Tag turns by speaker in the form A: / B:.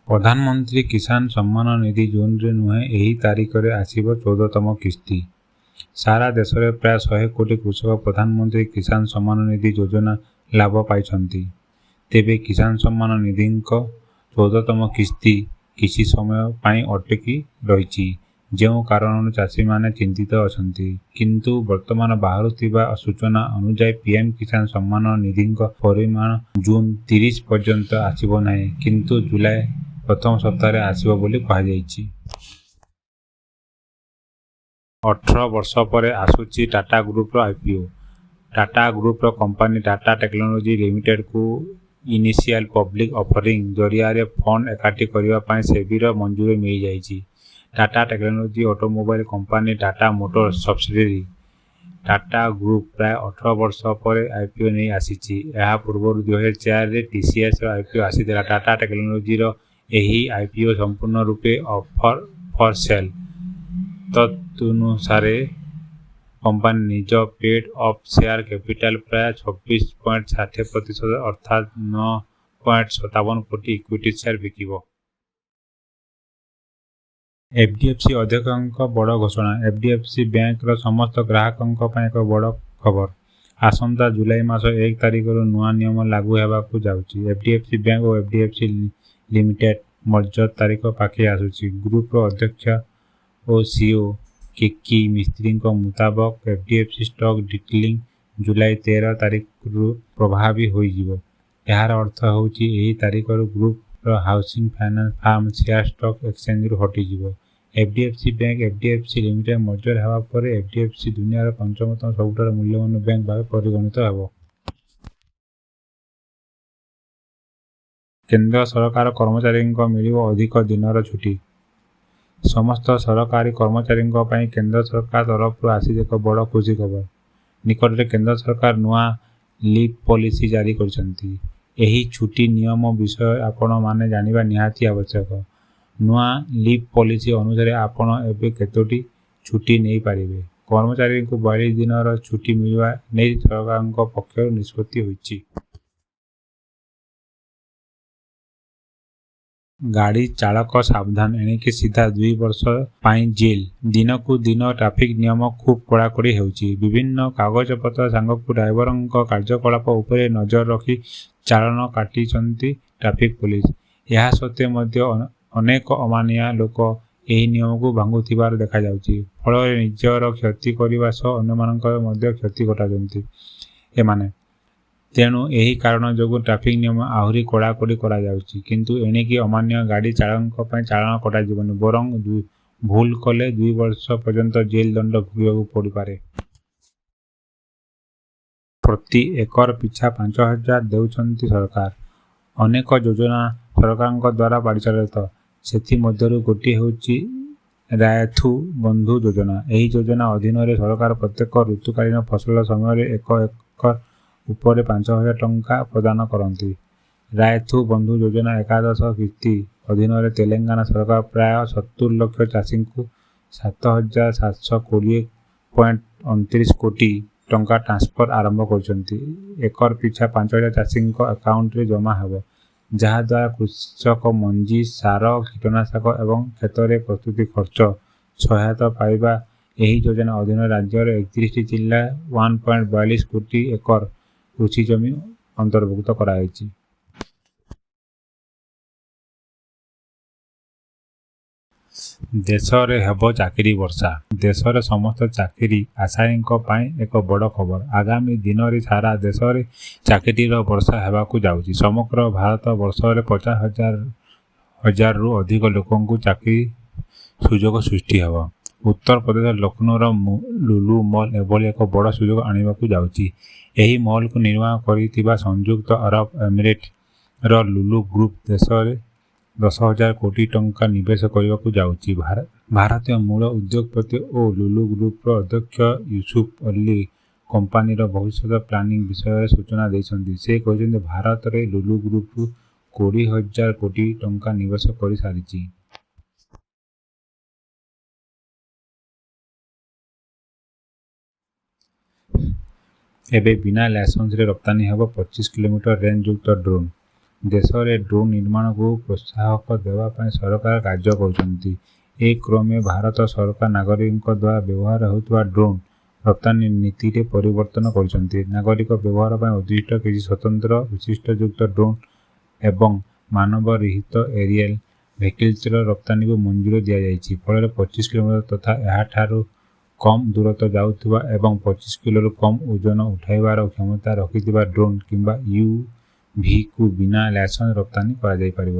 A: ପ୍ରଧାନମନ୍ତ୍ରୀ କିଷାନ ସମ୍ମାନ ନିଧି ଜୁନରେ ନୁହେଁ, ଏହି ତାରିଖରେ ଆସିବ 14ତମ କିସ୍ତି। ସାରା ଦେଶରେ ପ୍ରାୟ 100 କୋଟି କୃଷକ ପ୍ରଧାନମନ୍ତ୍ରୀ କିଷାନ ସମ୍ମାନ ନିଧି ଯୋଜନା ଲାଭ ପାଇଛନ୍ତି। ତେବେ କିଷାନ ସମ୍ମାନ ନିଧିଙ୍କ 14ତମ କିସ୍ତି କିଛି ସମୟ ପାଇଁ ଅଟକି ରହିଛି। ଯେଉଁ କାରଣରୁ ଚାଷୀମାନେ ଚିନ୍ତିତ ଅଛନ୍ତି। କିନ୍ତୁ ବର୍ତ୍ତମାନ ବାହାରୁଥିବା ସୂଚନା ଅନୁଯାୟୀ, ପିଏମ କିଷାନ ସମ୍ମାନ ନିଧିଙ୍କ ପରିମାଣ ଜୁନ 30 ପର୍ଯ୍ୟନ୍ତ ଆସିବ ନାହିଁ, କିନ୍ତୁ ଜୁଲାଇ ପ୍ରଥମ ସପ୍ତାହରେ ଆସିବ ବୋଲି କୁହାଯାଇଛି। 18 ବର୍ଷ ପରେ ଆସୁଛି ଟାଟା ଗ୍ରୁପର ଆଇପିଓ। ଟାଟା ଗ୍ରୁପର କମ୍ପାନୀ ଟାଟା ଟେକ୍ନୋଲୋଜି ଲିମିଟେଡକୁ ଇନିସିଆଲ ପବ୍ଲିକ ଅଫରିଂ ଜରିଆରେ ଫଣ୍ଡ ଏକାଠି କରିବା ପାଇଁ ସେବିର ମଞ୍ଜୁରୀ ମିଳିଯାଇଛି। Tata technology automobile company Tata Motors subsidiary Tata group ପ୍ରାୟ 18 ବର୍ଷ ପରେ ଆଇପିଓ ନେଇ ଆସିଛି। ଏହା ପୂର୍ବରୁ 2004ରେ ଟିସିଏସର ଆଇପିଓ ଆସିଥିଲା। ଟାଟା ଟେକ୍ନୋଲୋଜିର ଏହି ଆଇପିଓ ସମ୍ପୂର୍ଣ୍ଣ ରୂପେ ଅଫର ଫର ସେଲ୍। ତଦନୁସାରେ କମ୍ପାନୀ ନିଜ ପେଡ୍ ଅପ୍ ସେୟାର କ୍ୟାପିଟାଲ ପ୍ରାୟ 26.60%, ଅର୍ଥାତ୍ 9.57 କୋଟି ଇକ୍ୱିଟି ସେୟାର ବିକିବ। ଏଚଡିଏଫସି ଅଧ୍ୟକ୍ଷଙ୍କ ବଡ଼ ଘୋଷଣା। ଏଚଡିଏଫସି ବ୍ୟାଙ୍କର ସମସ୍ତ ଗ୍ରାହକଙ୍କ ପାଇଁ ଏକ ବଡ଼ ଖବର। ଆସନ୍ତା ଜୁଲାଇ ମାସ 1 ତାରିଖରୁ ନୂଆ ନିୟମ ଲାଗୁ ହେବାକୁ ଯାଉଛି। ଏଚଡିଏଫସି ବ୍ୟାଙ୍କ ଓ ଏଚଡିଏଫସି ଲିମିଟେଡ ମର୍ଜର ତାରିଖ ପାଖେଇ ଆସୁଛି। ଗ୍ରୁପର ଅଧ୍ୟକ୍ଷ ଓ ସିଇଓ କେକେ ମିସ୍ତ୍ରୀଙ୍କ ମୁତାବକ, ଏଚଡିଏଫସି ଷ୍ଟକ ଡିଲିଷ୍ଟିଂ ଜୁଲାଇ 13 ତାରିଖରୁ ପ୍ରଭାବୀ ହୋଇଯିବ। ଏହାର ଅର୍ଥ ହେଉଛି, ଏହି ତାରିଖରୁ ଗ୍ରୁପର housing finance firm share stock ଏକ୍ସଚେଞ୍ଜରୁ ହଟିଯିବ। HDFC bank HDFC limited merger ହେବା ପରେ ଏଚଡିଏଫସି ଦୁନିଆର ପଞ୍ଚମତମ ସବୁଠାରୁ ମୂଲ୍ୟବାନ ବ୍ୟାଙ୍କ ଭାବେ ପରିଗଣିତ ହେବ। କେନ୍ଦ୍ର ସରକାର କର୍ମଚାରୀଙ୍କ ମିଳିବ ଅଧିକ ଦିନର ଛୁଟି। ସମସ୍ତ ସରକାରୀ କର୍ମଚାରୀଙ୍କ ପାଇଁ କେନ୍ଦ୍ର ସରକାର ତରଫରୁ ଆସିଛି ଏକ ବଡ଼ ଖୁସି ଖବର। ନିକଟରେ କେନ୍ଦ୍ର ସରକାର ନୂଆ ଲିଭ୍ ପଲିସି ଜାରି କରିଛନ୍ତି। ଏହି ଛୁଟି ନିୟମ ବିଷୟ ଆପଣମାନେ ଜାଣିବା ନିହାତି ଆବଶ୍ୟକ। ନୂଆ ଲିଭ୍ ପଲିସି ଅନୁସାରେ ଆପଣ ଏବେ କେତୋଟି ଛୁଟି ନେଇପାରିବେ। କର୍ମଚାରୀଙ୍କୁ 42 ଦିନର ଛୁଟି ମିଳିବା ନେଇ ସରକାରଙ୍କ ପକ୍ଷରୁ ନିଷ୍ପତ୍ତି ହୋଇଛି। ଗାଡ଼ି ଚାଳକ ସାବଧାନ, ଏଣିକି ସିଧା 2 ବର୍ଷ ପାଇଁ ଜେଲ୍। ଦିନକୁ ଦିନ ଟ୍ରାଫିକ ନିୟମ ଖୁବ୍ କଡ଼ାକଡ଼ି ହେଉଛି। ବିଭିନ୍ନ କାଗଜପତ୍ର ସାଙ୍ଗକୁ ଡ୍ରାଇଭରଙ୍କ କାର୍ଯ୍ୟକଳାପ ଉପରେ ନଜର ରଖି ଚାଲାଣ କାଟୁଛନ୍ତି ଟ୍ରାଫିକ ପୋଲିସ। ଏହା ସତ୍ତ୍ୱେ ମଧ୍ୟ ଅନେକ ଅମାନିଆ ଲୋକ ଏହି ନିୟମକୁ ଭାଙ୍ଗୁଥିବାର ଦେଖାଯାଉଛି। ଫଳରେ ନିଜର କ୍ଷତି କରିବା ସହ ଅନ୍ୟମାନଙ୍କର ମଧ୍ୟ କ୍ଷତି ଘଟାଉଛନ୍ତି ଏମାନେ। ତେଣୁ ଏହି କାରଣ ଯୋଗୁଁ ଟ୍ରାଫିକ ନିୟମ ଆହୁରି କଡ଼ାକଡ଼ି କରାଯାଉଛି। କିନ୍ତୁ ଏଣିକି ଅମାନିଆ ଗାଡ଼ି ଚାଳକଙ୍କ ପାଇଁ ଚାଲାଣ କଟାଯିବନି, ବରଂ ଭୁଲ କଲେ 2 ବର୍ଷ ପର୍ଯ୍ୟନ୍ତ ଜେଲ ଦଣ୍ଡ ଭୋଗିବାକୁ ପଡ଼ିପାରେ। ପ୍ରତି ଏକର ପିଛା 5,000 ଦେଉଛନ୍ତି ସରକାର। ଅନେକ ଯୋଜନା ସରକାରଙ୍କ ଦ୍ୱାରା ପରିଚାଳିତ। ସେଥିମଧ୍ୟରୁ ଗୋଟିଏ ହେଉଛି ରାୟଥୁ ବନ୍ଧୁ ଯୋଜନା। ଏହି ଯୋଜନା ଅଧୀନରେ ସରକାର ପ୍ରତ୍ୟେକ ଋତୁକାଳୀନ ଫସଲ ସମୟରେ ଏକ ଏକର ଉପରେ 5,000 ଟଙ୍କା ପ୍ରଦାନ କରନ୍ତି। ରାୟଥୁ ବନ୍ଧୁ ଯୋଜନା ଏକାଦଶ କିସ୍ତି ଅଧୀନରେ ତେଲେଙ୍ଗାନା ସରକାର ପ୍ରାୟ 70 ଲକ୍ଷ ଚାଷୀଙ୍କୁ 7,720.29 କୋଟି ଟଙ୍କା ଟ୍ରାନ୍ସଫର ଆରମ୍ଭ କରିଛନ୍ତି। ଏକର ପିଛା 5,000 ଚାଷୀଙ୍କ ଆକାଉଣ୍ଟରେ ଜମା ହେବ, ଯାହାଦ୍ୱାରା କୃଷକ ମଞ୍ଜି, ସାର, କୀଟନାଶକ ଏବଂ କ୍ଷେତରେ ପ୍ରସ୍ତୁତି ଖର୍ଚ୍ଚ ସହାୟତା ପାଇବା। ଏହି ଯୋଜନା ଅଧୀନରେ ରାଜ୍ୟର 31ଟି ଜିଲ୍ଲା 1.42 କୋଟି ଏକର କୃଷି ଜମି ଅନ୍ତର୍ଭୁକ୍ତ କରାଯାଇଛି। ଦେଶରେ ହେବ ଚାକିରି ବର୍ଷା। ଦେଶର ସମସ୍ତ ଚାକିରି ଆଶାୟୀଙ୍କ ପାଇଁ ଏକ ବଡ଼ ଖବର। ଆଗାମୀ ଦିନରେ ସାରା ଦେଶରେ ଚାକିରିର ବର୍ଷା ହେବାକୁ ଯାଉଛି। ସମଗ୍ର ଭାରତ ବର୍ଷରେ 50 ହଜାରରୁ ଅଧିକ ଲୋକଙ୍କୁ ଚାକିରି ସୁଯୋଗ ସୃଷ୍ଟି ହେବ। ଉତ୍ତରପ୍ରଦେଶର ଲକ୍ଷ୍ନୌର ଲୁଲୁ ମଲ୍ ଏଭଳି ଏକ ବଡ଼ ସୁଯୋଗ ଆଣିବାକୁ ଯାଉଛି। ଏହି ମଲ୍‌କୁ ନିର୍ମାଣ କରିଥିବା ସଂଯୁକ୍ତ ଆରବ ଏମିରେଟ୍ସର ଲୁଲୁ ଗ୍ରୁପ୍ ଦେଶରେ 10,000 କୋଟି ଟଙ୍କା ନିବେଶ କରିବାକୁ ଯାଉଛି। ଭାରତୀୟ ମୂଳ ଉଦ୍ୟୋଗପତି ଓ ଲୁଲୁ ଗ୍ରୁପର ଅଧ୍ୟକ୍ଷ ୟୁସୁଫ ଅଲି କମ୍ପାନୀର ଭବିଷ୍ୟତ ପ୍ଲାନିଂ ବିଷୟରେ ସୂଚନା ଦେଇଛନ୍ତି। ସେ କହିଛନ୍ତି, ଭାରତରେ ଲୁଲୁ ଗ୍ରୁପ 20,000 କୋଟି ଟଙ୍କା ନିବେଶ କରିସାରିଛି। ଏବେ ବିନା ଲାଇସେନ୍ସରେ ରପ୍ତାନୀ ହେବ 25 କିଲୋମିଟର ରେଞ୍ଜଯୁକ୍ତ ଡ୍ରୋନ୍। ଦେଶରେ ଡ୍ରୋନ୍ ନିର୍ମାଣକୁ ପ୍ରୋତ୍ସାହକ ଦେବା ପାଇଁ ସରକାର କାର୍ଯ୍ୟ କରୁଛନ୍ତି। ଏ କ୍ରମେ ଭାରତ ସରକାର ନାଗରିକଙ୍କ ଦ୍ୱାରା ବ୍ୟବହାର ହେଉଥିବା ଡ୍ରୋନ୍ ରପ୍ତାନୀ ନୀତିରେ ପରିବର୍ତ୍ତନ କରିଛନ୍ତି। ନାଗରିକ ବ୍ୟବହାର ପାଇଁ ଉଦ୍ଦିଷ୍ଟ କିଛି ସ୍ୱତନ୍ତ୍ର ବୈଶିଷ୍ଟ୍ୟଯୁକ୍ତ ଡ୍ରୋନ୍ ଏବଂ ମାନବରହିତ ଏରିଏଲ୍ ଭେହିକିଲ୍ସର ରପ୍ତାନୀକୁ ମଞ୍ଜୁରୀ ଦିଆଯାଇଛି। ଫଳରେ 25 କିଲୋମିଟର ତଥା ଏହାଠାରୁ କମ୍ ଦୂରତ୍ୱ ଯାଉଥିବା ଏବଂ 25 କିଲୋରୁ କମ୍ ଓଜନ ଉଠାଇବାର କ୍ଷମତା ରଖିଥିବା ଡ୍ରୋନ୍ କିମ୍ବା ୟୁଏଭିକୁ ବିନା ଲାଇସେନ୍ସ ରପ୍ତାନୀ କରାଯାଇପାରିବ।